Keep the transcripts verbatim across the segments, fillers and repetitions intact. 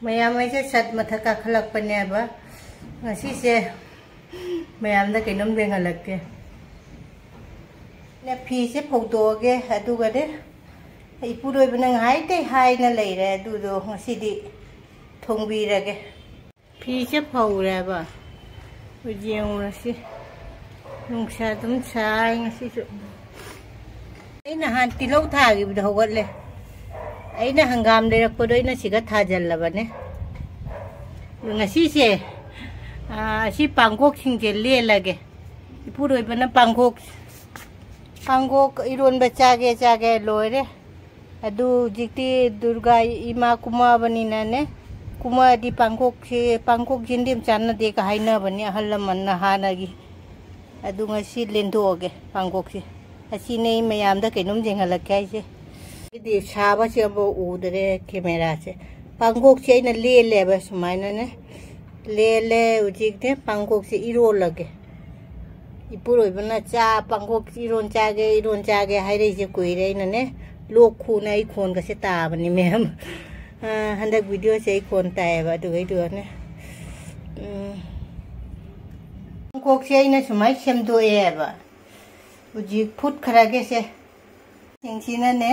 ꯃꯌꯥꯝ, ꯑꯩꯁꯦ ꯁꯠ ꯃꯊꯛ ꯀꯥꯈꯠꯂꯛꯄꯅꯦꯕ꯫ ꯉꯁꯤꯁꯦ ꯃꯌꯥꯝꯗ ꯀꯩꯅꯣꯝ ꯌꯦꯡꯍꯜꯂꯛꯀꯦ꯫ ꯑꯩꯅ ꯐꯤꯁꯦ ꯐꯧꯗꯣꯛꯑꯒꯦ, ꯑꯗꯨꯒꯅꯦ, ꯏꯄꯨꯔꯣꯏꯕꯅ ꯉꯥꯏꯇꯩ ꯍꯥꯏꯅ ꯂꯩꯔꯦ, ꯑꯗꯨꯗꯣ ꯉꯁꯤꯗꯤ ꯊꯣꯡꯕꯤꯔꯒꯦ꯫ ꯐꯤꯁꯦ ꯐꯧꯔꯦꯕ꯫ ꯍꯧꯖꯤꯛ ꯌꯦꯡꯉꯨꯔꯁꯤ꯫ ꯅꯨꯡꯁꯥ ꯑꯗꯨꯝ ꯁꯥꯏ ꯉꯁꯤꯁꯨ꯫ ꯑꯩ ꯅꯍꯥꯟ ꯇꯤꯜꯍꯧ ꯊꯥꯈꯤꯕꯗꯣ ꯍꯧꯒꯠꯂꯦ꯫ ꯑꯩꯅ ꯍꯪꯒꯥꯝ ꯂꯩꯔꯛꯄꯗꯣ ꯑꯩꯅ ꯁꯤꯒ ꯊꯥꯖꯤꯜꯂꯕꯅꯦ꯫ ꯑꯗꯨ ꯉꯁꯤꯁꯦ, ꯑꯥ, ꯑꯁꯤ ꯄꯥꯡꯈꯣꯛꯁꯤꯡꯁꯦ ꯂꯦꯜꯂꯒꯦ꯫ ꯏꯄꯨꯔꯣꯏꯕꯅ ꯄꯥꯡꯈꯣꯛ, ꯄꯥꯡꯈꯣꯛ ꯏꯔꯣꯟꯕ ꯆꯥꯒꯦ, ꯆꯥꯒꯦ ꯂꯣꯏꯔꯦ꯫ ꯑꯗꯨ ꯍꯧꯖꯤꯛꯇꯤ ꯗꯨꯔꯒꯥ ꯏꯃꯥ ꯀꯨꯝꯃꯛꯑꯕꯅꯤꯅꯅꯦ, ꯀꯨꯝꯃꯛꯑꯗꯤ ꯄꯥꯡꯈꯣꯛꯁꯤ, ꯄꯥꯡꯈꯣꯛ ꯌꯦꯟꯗꯦꯝ ꯆꯥꯟꯅꯗꯦꯒ ꯍꯥꯏꯅꯕꯅꯤ ꯑꯍꯜ ꯂꯃꯟꯅ ꯍꯥꯟꯅꯒꯤ꯫ ꯑꯗꯨ ꯉꯁꯤ ꯂꯦꯟꯊꯣꯛꯑꯒꯦ ꯄꯥꯡꯈꯣꯛꯁꯦ꯫ ꯑꯁꯤꯅꯦ ꯑꯩ ꯃꯌꯥꯝꯗ ꯀꯩꯅꯣꯝ ꯌꯦꯡꯍꯜꯂꯛꯀꯦ ꯍꯥꯏꯁꯦ꯫ ꯁꯤꯗꯤ ꯁꯥꯕꯁꯦ ꯑꯃꯐꯥꯎ ꯎꯗ꯭ꯔꯦ ꯀꯦꯃꯦꯔꯥꯁꯦ꯫ ꯄꯥꯡꯈꯣꯛꯁꯦ ꯑꯩꯅ ꯂꯦꯜꯂꯦꯕ ꯁꯨꯃꯥꯏꯅꯅꯦ꯫ ꯂꯦꯜꯂꯦ꯫ ꯍꯧꯖꯤꯛꯅꯦ ꯄꯥꯡꯈꯣꯛꯁꯦ ꯏꯔꯣꯜꯂꯒꯦ꯫ ꯏꯄꯨꯔꯣꯏꯕꯅ ꯆꯥ, ꯄꯥꯡꯈꯣꯛ ꯏꯔꯣꯟ ꯆꯥꯒꯦ, ꯏꯔꯣꯟ ꯆꯥꯒꯦ ꯍꯥꯏꯔꯛꯏꯁꯦ ꯀꯨꯏꯔꯦ꯫ ꯑꯩꯅꯅꯦ, ꯂꯣꯛ ꯈꯨꯅ ꯑꯩ ꯈꯣꯟꯒꯁꯦ ꯇꯥꯕꯅꯤ ꯃꯌꯥꯝ꯫ ꯑꯥ, ꯍꯟꯗꯛ ꯚꯤꯗꯤꯑꯣꯁꯦ ꯑꯩ ꯈꯣꯟ ꯇꯥꯏꯌꯦꯕ, ꯑꯗꯨꯒꯩꯗꯨꯒꯅꯦ꯫ ꯎꯝ꯫ ꯄꯥꯡꯈꯣꯛꯁꯦ ꯑꯩꯅ ꯁꯨꯃꯥꯏꯅ ꯁꯦꯝꯗꯣꯛꯑꯦꯕ꯫ ꯍꯧꯖꯤꯛ ꯐꯨꯠꯈ꯭ꯔꯒꯦꯁꯦ꯫ ꯁꯤꯡꯁꯤꯅꯅꯦ,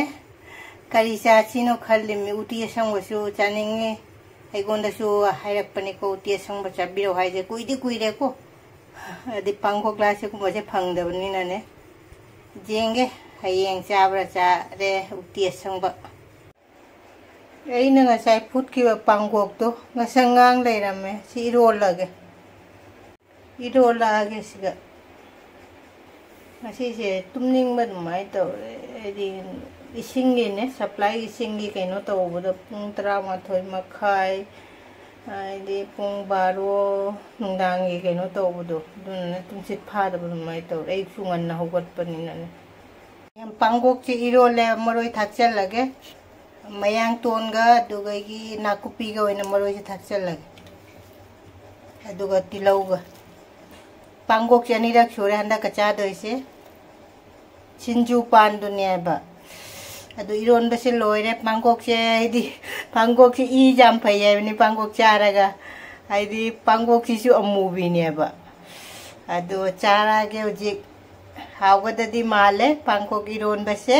ꯀꯔꯤ ꯆꯥꯁꯤꯅꯣ ꯈꯜꯂꯤꯃꯤ꯫ ꯎꯇꯤ ꯑꯁꯪꯕꯁꯨ ꯆꯥꯅꯤꯡꯉꯤ꯫ ꯑꯩꯉꯣꯟꯗꯁꯨ ꯍꯥꯏꯔꯛꯄꯅꯤꯀꯣ, ꯎꯇꯤ ꯑꯁꯪꯕ ꯆꯥꯕꯤꯔꯛꯑꯣ ꯍꯥꯏꯁꯦ꯫ ꯀꯨꯏꯗꯤ ꯀꯨꯏꯔꯦꯀꯣ꯫ ꯑꯗꯩ ꯄꯥꯡꯈꯣꯛꯂꯥ ꯁꯤꯒꯨꯝꯕꯁꯦ ꯐꯪꯗꯕꯅꯤꯅꯅꯦ꯫ ꯌꯦꯡꯒꯦ, ꯍꯌꯦꯡ ꯆꯥꯕ꯭ꯔꯥ ꯆꯥꯔꯦ ꯎꯇꯤ ꯑꯁꯪꯕ꯫ ꯑꯩꯅ ꯉꯁꯥꯏ ꯐꯨꯠꯈꯤꯕ ꯄꯥꯡꯈꯣꯛꯇꯣ ꯉꯁꯪ ꯉꯥꯡ ꯂꯩꯔꯝꯃꯦ꯫ ꯁꯤ ꯏꯔꯣꯜꯂꯒꯦ꯫ ꯏꯔꯣꯜꯂꯛꯑꯒꯦ ꯁꯤꯒ꯫ ꯉꯁꯤꯁꯦ ꯇꯨꯝꯅꯤꯡꯕ ꯑꯗꯨꯃꯥꯏꯅ ꯇꯧꯔꯦ꯫ ꯍꯥꯏꯗꯤ ꯏꯁꯤꯡꯒꯤꯅꯦ, ꯁꯄ꯭ꯂꯥꯏ ꯏꯁꯤꯡꯒꯤ ꯀꯩꯅꯣ ꯇꯧꯕꯗ ꯄꯨꯡ ꯇꯔꯥꯃꯥꯊꯣꯏ ꯃꯈꯥꯏ, ꯍꯥꯏꯗꯤ ꯄꯨꯡ ꯕꯥꯔꯣ ꯅꯨꯡꯗꯥꯡꯒꯤ ꯀꯩꯅꯣ ꯇꯧꯕꯗꯣ, ꯑꯗꯨꯅꯅꯦ ꯇꯨꯝꯁꯤꯠ ꯐꯥꯗꯕ ꯑꯗꯨꯃꯥꯏꯅ ꯇꯧꯔꯦ꯫ ꯑꯌꯨꯛꯁꯨ ꯉꯟꯅ ꯍꯧꯒꯠꯄꯅꯤꯅꯅꯦ꯫ ꯄꯥꯡꯈꯣꯛꯁꯤ ꯏꯔꯣꯜꯂꯦ, ꯃꯔꯣꯏ ꯊꯥꯛꯆꯜꯂꯒꯦ꯫ ꯃꯌꯥꯡꯇꯣꯟꯒ ꯑꯗꯨꯒꯒꯤ ꯅꯥꯀꯨꯞꯄꯤꯒ ꯑꯣꯏꯅ ꯃꯔꯣꯏꯁꯦ ꯊꯥꯛꯆꯜꯂꯒꯦ꯫ ꯑꯗꯨꯒ ꯇꯤꯜꯍꯧꯒ꯫ ꯄꯥꯡꯈꯣꯛꯁꯦ ꯑꯅꯤꯔꯛ ꯁꯨꯔꯦ ꯍꯟꯗꯛꯀ ꯆꯥꯗꯣꯏꯁꯦ꯫ ꯁꯤꯡꯖꯨ ꯄꯥꯟꯗꯨꯅꯦꯕ꯫ ꯑꯗꯨ ꯏꯔꯣꯟꯕꯁꯦ ꯂꯣꯏꯔꯦ꯫ ꯄꯥꯡꯈꯣꯛꯁꯦ, ꯍꯥꯏꯗꯤ, ꯄꯥꯡꯈꯣꯛꯁꯦ ꯏ ꯌꯥꯝ ꯐꯩ ꯍꯥꯏꯕꯅꯤ, ꯄꯥꯡꯈꯣꯛ ꯆꯥꯔꯒ꯫ ꯍꯥꯏꯗꯤ, ꯄꯥꯡꯈꯣꯛꯁꯤꯁꯨ ꯑꯃꯨꯕꯤꯅꯦꯕ꯫ ꯑꯗꯨ ꯆꯥꯔꯛꯑꯒꯦ ꯍꯧꯖꯤꯛ꯫ ꯍꯥꯎꯒꯗꯗꯤ ꯃꯥꯜꯂꯦ ꯄꯥꯡꯈꯣꯛ ꯏꯔꯣꯟꯕꯁꯦ꯫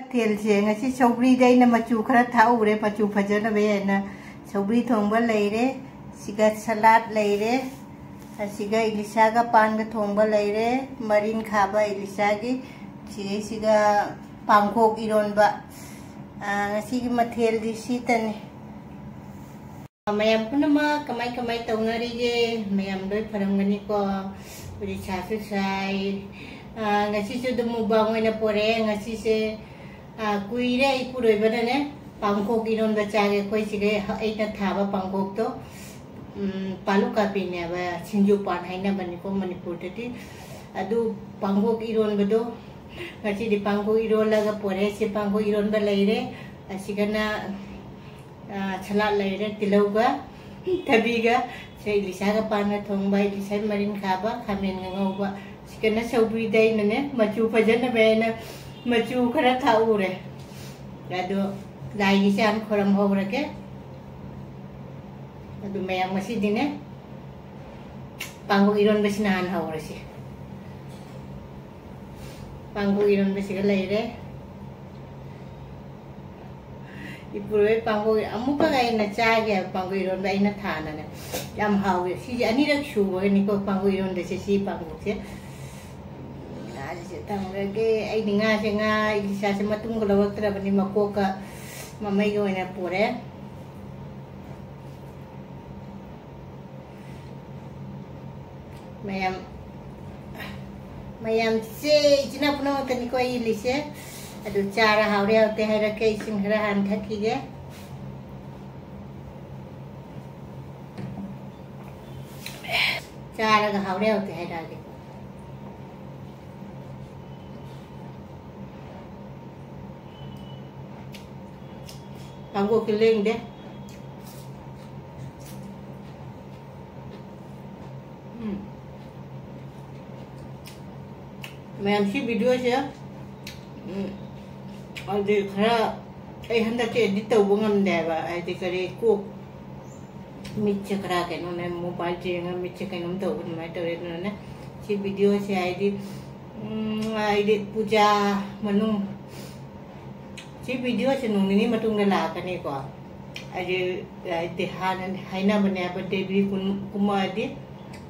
ꯃꯊꯦꯜꯁꯦ ꯉꯁꯤ ꯁꯧꯒ꯭ꯔꯤꯗ ꯑꯩꯅ ꯃꯆꯨ ꯈꯔ ꯊꯥꯛꯎꯔꯦ, ꯃꯆꯨ ꯐꯖꯅꯕ ꯍꯥꯏꯅ꯫ ꯁꯧꯒ꯭ꯔꯤ ꯊꯣꯡꯕ ꯂꯩꯔꯦ, ꯁꯤꯒ ꯁꯂꯥꯗ ꯂꯩꯔꯦ, ꯑꯁꯤꯒ ꯏꯂꯤꯁꯥꯒ ꯄꯥꯟꯒ ꯊꯣꯡꯕ ꯂꯩꯔꯦ, ꯃꯔꯤꯟ ꯈꯥꯕ ꯏꯂꯤꯁꯥꯒꯤ, ꯁꯤꯒꯩꯁꯤꯒ ꯄꯥꯡꯈꯣꯛ ꯏꯔꯣꯟꯕ꯫ ꯑꯥ, ꯉꯁꯤꯒꯤ ꯃꯊꯦꯜꯗꯤ ꯁꯤꯇꯅꯤ꯫ ꯃꯌꯥꯝ ꯄꯨꯝꯅꯃꯛ ꯀꯃꯥꯏ ꯀꯃꯥꯏ ꯇꯧꯅꯔꯤꯒꯦ? ꯃꯌꯥꯝ ꯂꯣꯏ ꯐꯔꯝꯒꯅꯤꯀꯣ? ꯎꯔꯤꯁꯥꯁꯨ ꯁꯥꯏ꯫ ꯑꯥ, ꯉꯁꯤꯁꯨ ꯑꯗꯨꯝ ꯃꯨꯛꯕꯥꯡ ꯑꯣꯏꯅ ꯄꯣꯔꯛꯑꯦ꯫ ꯉꯁꯤꯁꯦ, ꯑꯥ, ꯀꯨꯏꯔꯦ ꯑꯩ ꯄꯨꯔꯣꯏꯕꯅꯅꯦ ꯄꯥꯡꯈꯣꯛ ꯏꯔꯣꯟꯕ ꯆꯥꯒꯦ꯫ ꯑꯩꯈꯣꯏ ꯁꯤꯒ ꯑꯩꯅ ꯊꯥꯕ ꯄꯥꯡꯈꯣꯛꯇꯣ, ꯎꯝ, ꯄꯥꯂꯨ ꯀꯥꯄꯤꯅꯦꯕ, ꯁꯤꯡꯖꯨ ꯄꯥꯟ ꯍꯥꯏꯅꯕꯅꯤꯀꯣ ꯃꯅꯤꯄꯨꯔꯗꯗꯤ꯫ ꯑꯗꯨ ꯄꯥꯡꯈꯣꯛ ꯏꯔꯣꯟꯕꯗꯣ, ꯉꯁꯤꯗꯤ ꯄꯥꯡꯈꯣꯛ ꯏꯔꯣꯜꯂꯒ ꯄꯣꯔꯛꯑꯦ꯫ ꯁꯤ ꯄꯥꯡꯈꯣꯛ ꯏꯔꯣꯟꯕ ꯂꯩꯔꯦ꯫ ꯑꯁꯤꯒꯅ ꯑꯥ, ꯁꯂꯥꯗ ꯂꯩꯔꯦ, ꯇꯤꯜꯍꯧꯒ, ꯊꯕꯤꯒ, ꯁꯦ ꯏꯂꯤꯁꯥꯒ ꯄꯥꯟꯒ ꯊꯣꯡꯕ, ꯏꯂꯤꯁꯥ ꯃꯔꯤꯟ ꯈꯥꯕ, ꯈꯥꯃꯦꯟꯒ ꯉꯧꯕ꯫ ꯁꯤꯒꯅ ꯁꯧꯒ꯭ꯔꯤꯗ ꯑꯩꯅꯅꯦ, ꯃꯆꯨ ꯐꯖꯅꯕ ꯍꯥꯏꯅ ꯃꯆꯨ ꯈꯔ ꯊꯥꯛꯎꯔꯦ꯫ ꯑꯗꯣ ꯂꯥꯏꯒꯤꯁꯦ ꯍꯥꯟꯅ ꯈꯣꯏꯔꯝ ꯍꯧꯔꯒꯦ꯫ ꯑꯗꯨ ꯃꯌꯥꯝ ꯉꯁꯤꯗꯤꯅꯦ, ꯄꯥꯡꯈꯣꯛ ꯏꯔꯣꯟꯕꯁꯤꯅ ꯍꯥꯟꯅ ꯍꯧꯔꯁꯤ꯫ ꯄꯥꯡꯈꯣꯛ ꯏꯔꯣꯟꯕꯁꯤꯒ ꯂꯩꯔꯦ꯫ ꯏꯄꯨꯔꯣꯏ ꯄꯥꯡꯈꯣꯛ ꯑꯃꯨꯛꯀ ꯑꯩꯅ ꯆꯥꯒꯦ ꯍꯥꯏꯕ ꯄꯥꯡꯈꯣꯛ ꯏꯔꯣꯟꯕ ꯑꯩꯅ ꯊꯥꯅꯅꯦ꯫ ꯌꯥꯝ ꯍꯥꯎꯋꯦ꯫ ꯁꯤꯁꯦ ꯑꯅꯤꯔꯛ ꯁꯨꯕꯒꯅꯤꯀꯣ ꯄꯥꯡꯈꯣꯛ ꯏꯔꯣꯟꯕꯁꯦ, ꯁꯤ ꯄꯥꯡꯈꯣꯛꯁꯦ꯫ ꯉꯥꯁꯦ ꯊꯝꯈ꯭ꯔꯒꯦ꯫ ꯑꯩꯗꯤ ꯉꯥꯁꯦ, ꯉꯥ ꯏꯂꯤꯁꯥꯁꯦ ꯃꯇꯨꯝꯒ ꯂꯧꯔꯛꯇ꯭ꯔꯕꯅꯤ, ꯃꯀꯣꯛꯀ ꯃꯃꯩꯒ ꯑꯣꯏꯅ ꯄꯨꯔꯦ꯫ ꯃꯌꯥꯝ, ꯃꯌꯥꯝꯁꯦ ꯏꯆꯤꯟ ꯏꯅꯥꯎ ꯄꯨꯝꯅꯃꯛꯇꯅꯤꯀꯣ ꯑꯩ ꯏꯜꯂꯤꯁꯦ꯫ ꯑꯗꯨ ꯆꯥꯔ ꯍꯥꯎꯔꯦ ꯍꯥꯎꯇꯦ ꯍꯥꯏꯔꯛꯀꯦ꯫ ꯏꯁꯤꯡ ꯈꯔ ꯍꯥꯟꯅ ꯊꯛꯈꯤꯒꯦ꯫ ꯆꯥꯔꯒ ꯍꯥꯎꯔꯦ ꯍꯥꯎꯇꯦ ꯍꯥꯏꯔꯛꯑꯒꯦ꯫ ꯄꯥꯡꯈꯣꯛꯁꯦ ꯂꯦꯡꯗꯦ꯫ ꯎꯝ꯫ ꯃꯌꯥꯝ, ꯁꯤ ꯚꯤꯗꯤꯑꯣꯁꯦ, ꯎꯝ, ꯑꯗꯨ ꯈꯔ ꯑꯩ ꯍꯟꯗꯛꯇꯤ ꯑꯦꯗꯤꯠ ꯇꯧꯕ ꯉꯝꯗꯦꯕ, ꯍꯥꯏꯗꯤ ꯀꯔꯤ ꯀꯣꯛ ꯃꯤꯠꯁꯦ ꯈꯔ ꯀꯩꯅꯣꯅꯦ, ꯃꯣꯕꯥꯏꯜ ꯌꯦꯡꯉꯒ ꯃꯤꯠꯁꯦ ꯀꯩꯅꯣꯝ ꯇꯧꯕ ꯑꯗꯨꯃꯥꯏꯅ ꯇꯧꯔꯦ꯫ ꯑꯗꯨꯅꯅꯦ ꯁꯤ ꯚꯤꯗꯤꯑꯣꯁꯦ ꯍꯥꯏꯗꯤ, ꯎꯝ, ꯍꯥꯏꯗꯤ ꯄꯨꯖꯥ ꯃꯅꯨꯡ, ꯁꯤ ꯚꯤꯗꯤꯑꯣꯁꯦ ꯅꯣꯡ ꯅꯤꯅꯤ ꯃꯇꯨꯡꯗ ꯂꯥꯛꯀꯅꯤꯀꯣ꯫ ꯍꯥꯏꯗꯤ, ꯍꯥꯏꯗꯤ ꯍꯥꯟꯅ ꯍꯥꯏꯅꯕꯅꯦꯕ, ꯗꯦꯕꯤ ꯀꯨꯝ-, ꯀꯨꯝꯃꯛꯑꯗꯤ,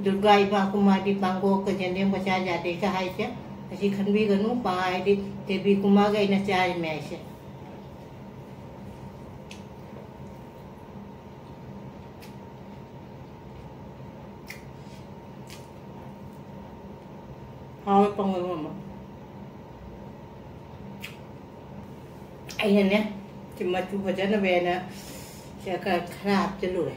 ꯗꯨꯔꯒꯥ ꯏꯃꯥ ꯀꯨꯝꯃꯛꯑꯗꯤ ꯄꯥꯡꯒꯣꯛꯀ ꯌꯦꯟꯗꯦꯝꯒ ꯆꯥ ꯌꯥꯗꯦꯒ ꯍꯥꯏꯁꯦ꯫ ꯑꯁꯤ ꯈꯟꯕꯤꯒꯅꯨ, ꯄꯥ-, ꯍꯥꯏꯗꯤ ꯗꯦꯕꯤ ꯀꯨꯝꯃꯛꯑꯒ ꯑꯩꯅ ꯆꯥꯔꯤꯃꯦ ꯍꯥꯏꯁꯦ꯫ ꯍꯥꯎꯋꯦ ꯄꯥꯡꯒꯜ ꯑꯃ꯫ ꯑꯩꯅꯅꯦ, ꯁꯤ ꯃꯆꯨ ꯐꯖꯅꯕꯅ ꯁꯤꯗ ꯈꯔ, ꯈꯔ ꯍꯥꯞꯆꯤꯜꯂꯨꯔꯦ꯫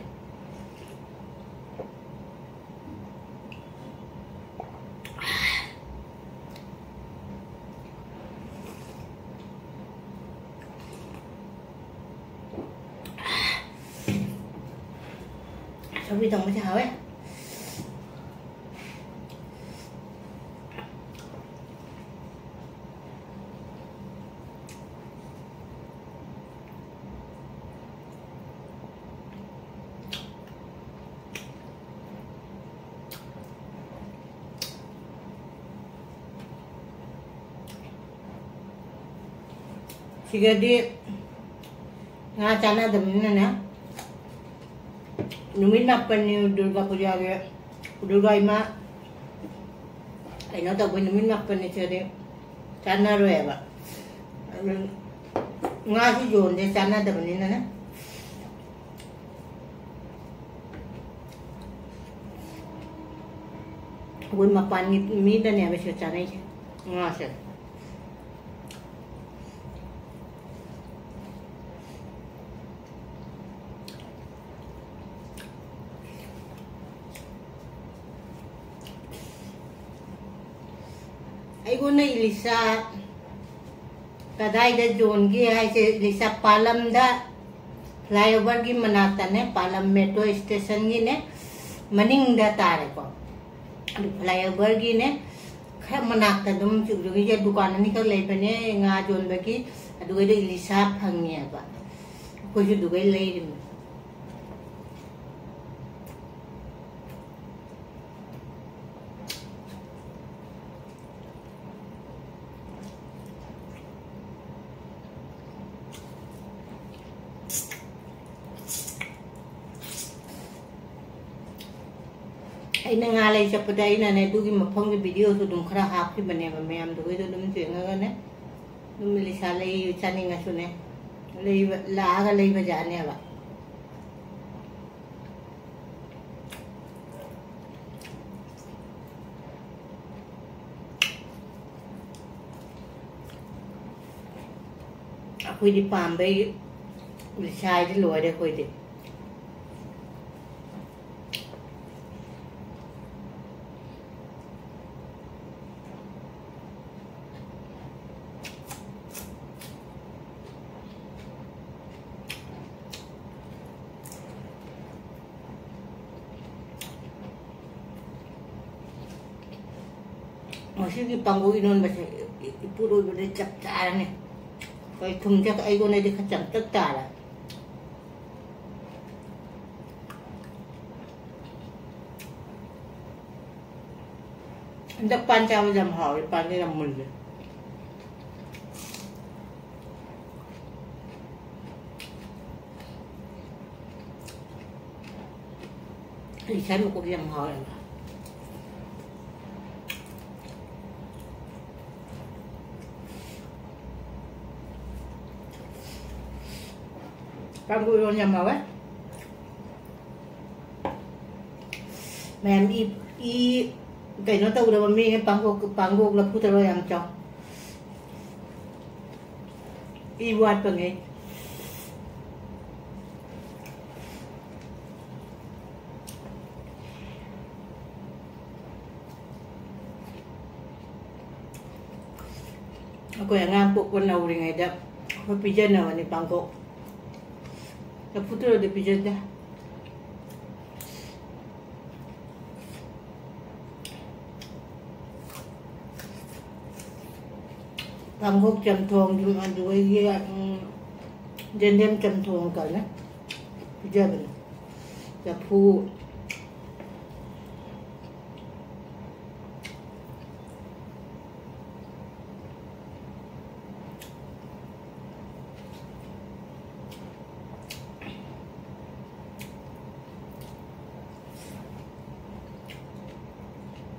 ꯁꯧꯒ꯭ꯔꯤ ꯊꯣꯡꯕꯁꯦ ꯍꯥꯎꯋꯦ꯫ ꯁꯤꯒꯗꯤ ꯉꯥ ꯆꯥꯟꯅꯗꯕꯅꯤꯅꯅꯦ, ꯅꯨꯃꯤꯠ ꯃꯥꯄꯟꯅꯤ ꯗꯨꯔꯒꯥ ꯄꯨꯖꯥꯒꯤ, ꯗꯨꯔꯒꯥ ꯏꯃꯥ ꯀꯩꯅꯣ ꯇꯧꯕꯩ ꯅꯨꯃꯤꯠ ꯃꯥꯄꯟꯅꯤ ꯁꯤꯒꯗꯤ ꯆꯥꯟꯅꯔꯣꯏꯕ꯫ ꯑꯗꯨ ꯉꯥꯁꯨ ꯌꯣꯟꯗꯦ ꯆꯥꯟꯅꯗꯕꯅꯤꯅꯅꯦ꯫ ꯑꯩꯈꯣꯏ ꯃꯄꯥꯟꯒꯤ ꯃꯤꯗꯅꯦꯕ ꯁꯤꯗ ꯆꯥꯅꯩꯁꯦ, ꯉꯥꯁꯦ꯫ ꯑꯩꯉꯣꯟꯗ ꯏꯂꯤꯁꯥ ꯀꯗꯥꯏꯗ ꯌꯣꯟꯒꯦ ꯍꯥꯏꯁꯦ, ꯏꯂꯤꯁꯥ ꯄꯥꯂꯝꯗ, flyoverꯒꯤ ꯃꯅꯥꯛꯇꯅꯦ, ꯄꯥꯂꯝ metro stationꯒꯤꯅꯦ ꯃꯅꯤꯡꯗ ꯇꯥꯔꯦꯀꯣ꯫ ꯑꯗꯨ flyoverꯒꯤꯅꯦ ꯈꯔ ꯃꯅꯥꯛꯇ ꯑꯗꯨꯝ ꯆꯨꯝꯗ꯭ꯔꯤꯡꯒꯤ ꯗꯨꯀꯥꯟ ꯑꯅꯤꯈꯛ ꯂꯩꯕꯅꯦ, ꯉꯥ ꯌꯣꯟꯕꯒꯤ꯫ ꯑꯗꯨꯒꯩꯗ ꯏꯂꯤꯁꯥ ꯐꯪꯉꯦꯕ꯫ ꯑꯩꯈꯣꯏꯁꯨ ꯑꯗꯨꯒꯩ ꯂꯩꯔꯤꯕꯅꯤ꯫ ꯑꯩꯅ ꯉꯥ ꯂꯩ ꯆꯠꯄꯗ ꯑꯩꯅꯅꯦ, ꯑꯗꯨꯒꯤ ꯃꯐꯝꯒꯤ videoꯁꯨ ꯑꯗꯨꯝ ꯈꯔ ꯍꯥꯞꯈꯤꯕꯅꯦꯕ, ꯃꯌꯥꯝꯗꯨꯒꯩꯗꯣ ꯑꯗꯨꯝ ꯌꯦꯡꯉꯒꯅꯦ꯫ ꯑꯗꯨꯝ ꯏꯂꯤꯁꯥ ꯂꯩ ꯆꯥꯅꯤꯡꯉꯁꯨꯅꯦ, ꯂꯩꯕ, ꯂꯥꯛꯑꯒ ꯂꯩꯕ ꯌꯥꯅꯦꯕ꯫ ꯑꯩꯈꯣꯏꯗꯤ ꯄꯥꯝꯕꯩ ꯏꯂꯤꯁꯥꯗꯤ ꯂꯣꯏꯔꯦ ꯑꯩꯈꯣꯏꯗꯤ꯫ ꯉꯁꯤꯒꯤ ꯄꯥꯡꯒꯧ ꯏꯔꯣꯟꯕꯁꯦ ꯏ-, ꯏꯄꯨꯔꯣꯏꯕꯗ ꯆꯞ ꯆꯥꯔꯅꯤ꯫ ꯑꯩꯈꯣꯏ ꯊꯨꯝꯁꯦ ꯑꯩꯉꯣꯟꯗꯗꯤ ꯈꯔ ꯆꯝꯇꯛ ꯇꯥꯔꯦ꯫ ꯍꯟꯗꯛ ꯄꯥꯟ ꯆꯥꯕꯁꯦ ꯌꯥꯝ ꯍꯥꯎꯋꯦ, ꯄꯥꯟꯁꯦ ꯌꯥꯝ ꯃꯨꯜꯂꯦ꯫ ꯑꯩ ꯏꯁꯥ ꯃꯀꯣꯛꯁꯦ ꯌꯥꯝ ꯍꯥꯎꯋꯦꯕ꯫ ꯄꯥꯡꯒꯧ ꯏꯔꯣꯟ ꯌꯥꯝ ꯍꯥꯎꯋꯦ꯫ ꯃꯌꯥꯝ ꯏ, ꯏ ꯀꯩꯅꯣ ꯇꯧꯗꯕ ꯃꯤ ꯄꯥꯡꯒꯣꯛ, ꯄꯥꯡꯒꯣꯛ ꯂꯐꯨ ꯊꯔꯣ ꯌꯥꯝ ꯆꯥꯎ꯫ ꯏ ꯋꯥꯠꯄꯉꯩ꯫ ꯑꯩꯈꯣꯏ ꯑꯉꯥꯡ ꯄꯣꯛꯄ ꯅꯧꯔꯤꯉꯩꯗ ꯑꯩꯈꯣꯏ ꯄꯤꯖꯅꯕꯅꯤ ꯄꯥꯡꯒꯣꯛ꯫ ꯂꯐꯨ ꯊꯔꯣꯗꯤ ꯄꯤꯖꯗꯦ꯫ ꯀꯥꯡꯍꯧ ꯆꯝꯊꯣꯡ, ꯑꯗꯨꯗꯒꯤ, ꯎꯝ, ꯌꯦꯟꯗꯦꯝ ꯆꯝꯊꯣꯡ ꯀꯥꯏꯅ ꯄꯤꯖꯕꯅꯤ꯫ ꯂꯐꯨ꯫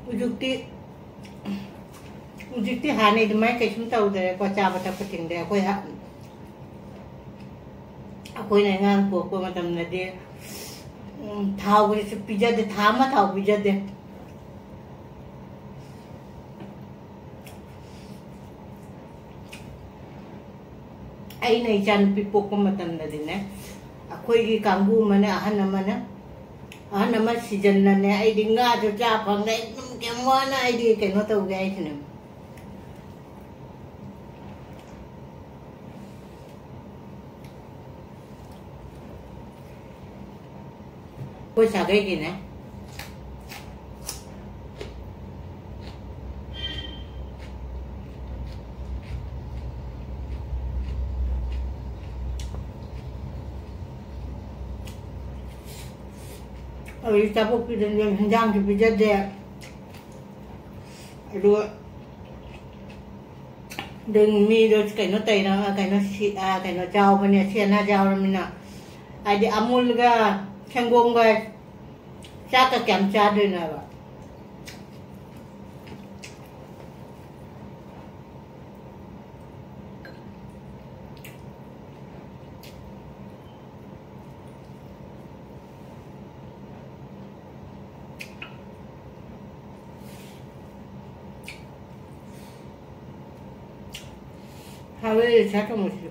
ꯍꯧꯖꯤꯛꯇꯤ, ꯍꯧꯖꯤꯛꯇꯤ ꯍꯥꯟꯅꯩ ꯑꯗꯨꯃꯥꯏꯅ ꯀꯩꯁꯨꯝ ꯇꯧꯗ꯭ꯔꯦꯀꯣ, ꯆꯥꯕ ꯊꯛꯄ ꯊꯤꯡꯗ꯭ꯔꯦ꯫ ꯑꯩꯈꯣꯏ ꯍ-, ꯑꯩꯈꯣꯏꯅ ꯑꯉꯥꯡ ꯄꯣꯛꯄ ꯃꯇꯝꯗꯗꯤ, ꯎꯝ, ꯊꯥꯎꯒꯁꯨ ꯄꯤꯖꯗꯦ, ꯊꯥ ꯑꯃ ꯊꯥꯎ ꯄꯤꯖꯗꯦ꯫ ꯑꯩꯅ ꯏꯆꯥꯅꯨꯄꯤ ꯄꯣꯛꯄ ꯃꯇꯝꯗꯗꯤꯅꯦ, ꯑꯩꯈꯣꯏꯒꯤ ꯀꯥꯡꯕꯨ ꯑꯃꯅ, ꯑꯍꯟ ꯑꯃꯅ, ꯑꯍꯟ ꯑꯃ ꯁꯤꯖꯟꯅꯅꯦ, ꯑꯩꯗꯤ ꯉꯥꯁꯨ ꯆꯥ ꯐꯪꯗꯦ, ꯑꯩ ꯑꯗꯨꯝ ꯀꯌꯥꯝ ꯋꯥꯅ ꯑꯩꯗꯤ ꯀꯩꯅꯣ ꯇꯧꯒꯦ ꯍꯥꯏꯁꯤꯅꯦ꯫ ꯑꯩꯈꯣꯏ ꯁꯥꯒꯩꯒꯤꯅꯦ꯫ ꯑꯩ ꯆꯥꯕꯣꯛꯄꯤꯗꯅꯦ ꯍꯤꯟꯖꯥꯡꯁꯨ ꯄꯤꯖꯗꯦ꯫ ꯑꯗꯨꯒ ꯑꯗꯨ ꯃꯤꯗꯣ ꯀꯩꯅꯣ ꯇꯧꯔ-, ꯀꯩꯅꯣ ꯁꯤ-, ꯑ, ꯀꯩꯅꯣ ꯆꯥꯎꯕꯅꯦ, ꯁꯤ ꯑꯅꯥ ꯆꯥꯎꯔꯃꯤꯅ꯫ ꯍꯥꯏꯗꯤ ꯑꯃꯨꯜꯒ ꯁꯪꯒꯣꯝꯒ ꯆꯥꯛꯀ ꯀꯌꯥꯝ ꯆꯥꯗꯣꯏꯅꯣ ꯍꯥꯏꯕ? ꯍꯥꯎꯋꯦ ꯁꯥ ꯊꯣꯡꯕꯁꯤꯁꯨ꯫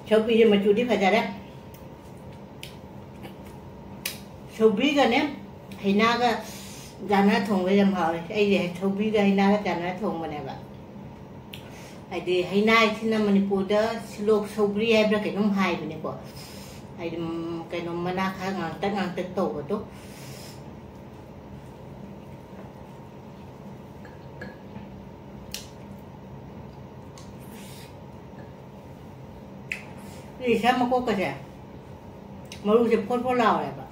ꯁꯧꯒ꯭ꯔꯤꯁꯦ ꯃꯆꯨꯗꯤ ꯐꯖꯔꯦ꯫ ꯁꯧꯒ꯭ꯔꯤꯒꯅꯦ ꯍꯩꯅꯥꯒ ꯆꯥꯟꯅꯔ ꯊꯣꯡꯕ ꯌꯥꯝ ꯍꯥꯎꯋꯦ꯫ ꯑꯩꯁꯦ ꯁꯧꯒ꯭ꯔꯤꯒ ꯍꯩꯅꯥꯒ ꯆꯥꯟꯅꯔ ꯊꯣꯡꯕꯅꯦꯕ꯫ ꯍꯥꯏꯗꯤ ꯍꯩꯅꯥꯏꯁꯤꯅ ꯃꯅꯤꯄꯨꯔꯗ ꯁꯤꯂꯣꯛ ꯁꯧꯒ꯭ꯔꯤ ꯍꯥꯏꯕ꯭ꯔꯥ ꯀꯩꯅꯣꯝ ꯍꯥꯏꯕꯅꯦꯀꯣ꯫ ꯍꯥꯏꯗꯤ, ꯎꯝ, ꯀꯩꯅꯣ, ꯃꯅꯥ ꯈꯔ ꯉꯥꯡꯇꯛ ꯉꯥꯡꯇꯛ ꯇꯧꯕꯗꯣ꯫ ꯂꯤꯁꯥ ꯃꯀꯣꯛꯀꯁꯦ ꯃꯔꯨꯁꯦ ꯐꯣꯠ ꯐꯣꯠ ꯂꯥꯎꯔꯦꯕ꯫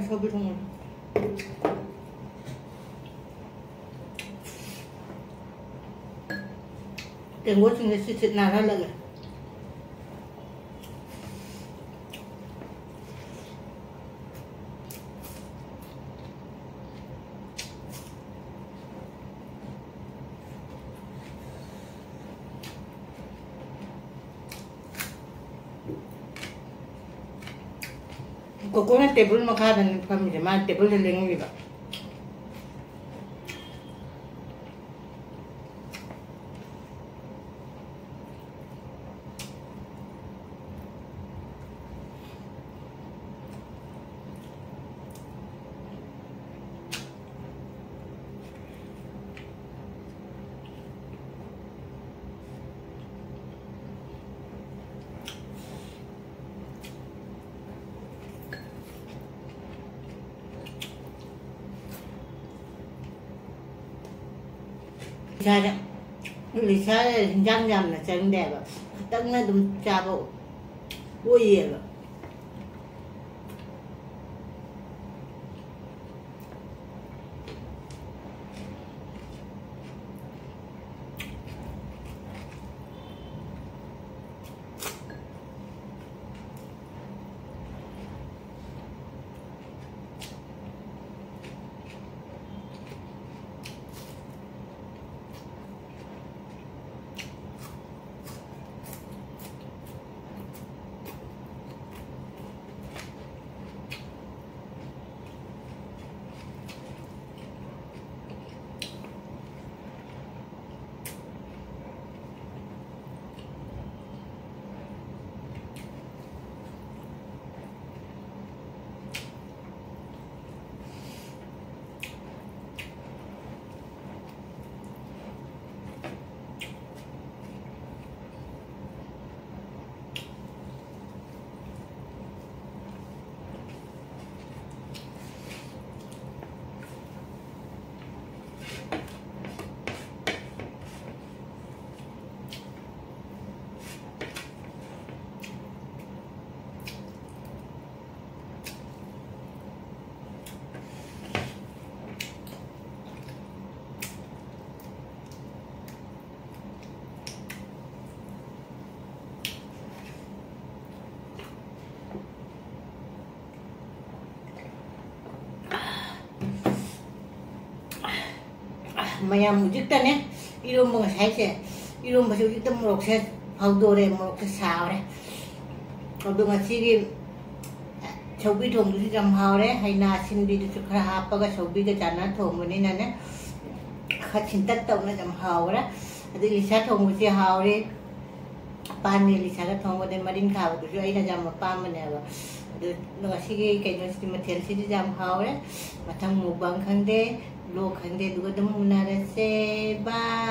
ꯁꯧꯒ꯭ꯔꯤ ꯊꯣꯡꯕ꯫ ꯇꯦꯡꯀꯣꯠꯁꯤꯡꯁꯦ ꯁꯤꯠ ꯁꯤꯠ ꯅꯥꯜꯍꯜꯂꯒꯦ꯫ ꯀꯣꯀꯣꯅ ꯇꯦꯕꯜ ꯃꯈꯥꯗꯅꯤ ꯐꯝꯃꯤꯁꯦ, ꯃꯥꯅ ꯇꯦꯕꯜꯗ ꯂꯦꯡꯉꯨꯔꯤꯕ꯫ ꯏꯁꯥꯗ, ꯏꯁꯥꯗ ꯍꯤꯟꯖꯥꯡ ꯌꯥꯝꯅ ꯆꯪꯗꯦꯕ, ꯈꯤꯇꯪꯅ ꯑꯗꯨꯝ ꯆꯥꯕ ꯑꯣꯏꯌꯦꯕ꯫ ꯃꯌꯥꯝ ꯍꯧꯖꯤꯛꯇꯅꯦ ꯏꯔꯣꯝꯕ ꯉꯁꯥꯏꯁꯦ, ꯏꯔꯣꯝꯕꯁꯦ ꯍꯧꯖꯤꯛꯇ ꯃꯣꯔꯣꯛꯁꯦ ꯐꯧꯗꯣꯔꯦ, ꯃꯣꯔꯣꯛꯁꯦ ꯁꯥꯎꯔꯦ꯫ ꯑꯗꯣ ꯉꯁꯤꯒꯤ ꯁꯧꯒ꯭ꯔꯤ ꯊꯣꯡꯕꯗꯨꯁꯨ ꯌꯥꯝ ꯍꯥꯎꯔꯦ꯫ ꯍꯩꯅꯥ ꯑꯁꯤꯟꯕꯤꯗꯨꯁꯨ ꯈꯔ ꯍꯥꯞꯄꯒ ꯁꯧꯒ꯭ꯔꯤꯒ ꯆꯥꯟꯅ ꯊꯣꯡꯕꯅꯤꯅꯅꯦ, ꯈꯔ ꯊꯤꯟꯇꯛ ꯇꯧꯅ ꯌꯥꯝ ꯍꯥꯎꯔꯦ꯫ ꯑꯗꯩ ꯏꯂꯤꯁꯥ ꯊꯣꯡꯕꯁꯦ ꯍꯥꯎꯔꯦ꯫ ꯄꯥꯟ ꯏꯂꯤꯁꯥꯒ ꯊꯣꯡꯕꯗ ꯃꯔꯤꯟ ꯈꯥꯕꯗꯨꯁꯨ ꯑꯩꯅ ꯌꯥꯝ ꯑꯄꯥꯝꯕꯅꯦꯕ꯫ ꯑꯗꯨ ꯉꯁꯤꯒꯤ ꯀꯩꯅꯣꯁꯤꯗꯤ, ꯃꯊꯦꯜꯁꯤꯗꯤ ꯌꯥꯝ ꯍꯥꯎꯔꯦ꯫ ꯃꯊꯪ mukbang ꯈꯪꯗꯦ, vlog ꯈꯪꯗꯦ, ꯑꯗꯨꯒ ꯑꯗꯨꯝ ꯎꯅꯔꯁꯦ꯫ Bye꯫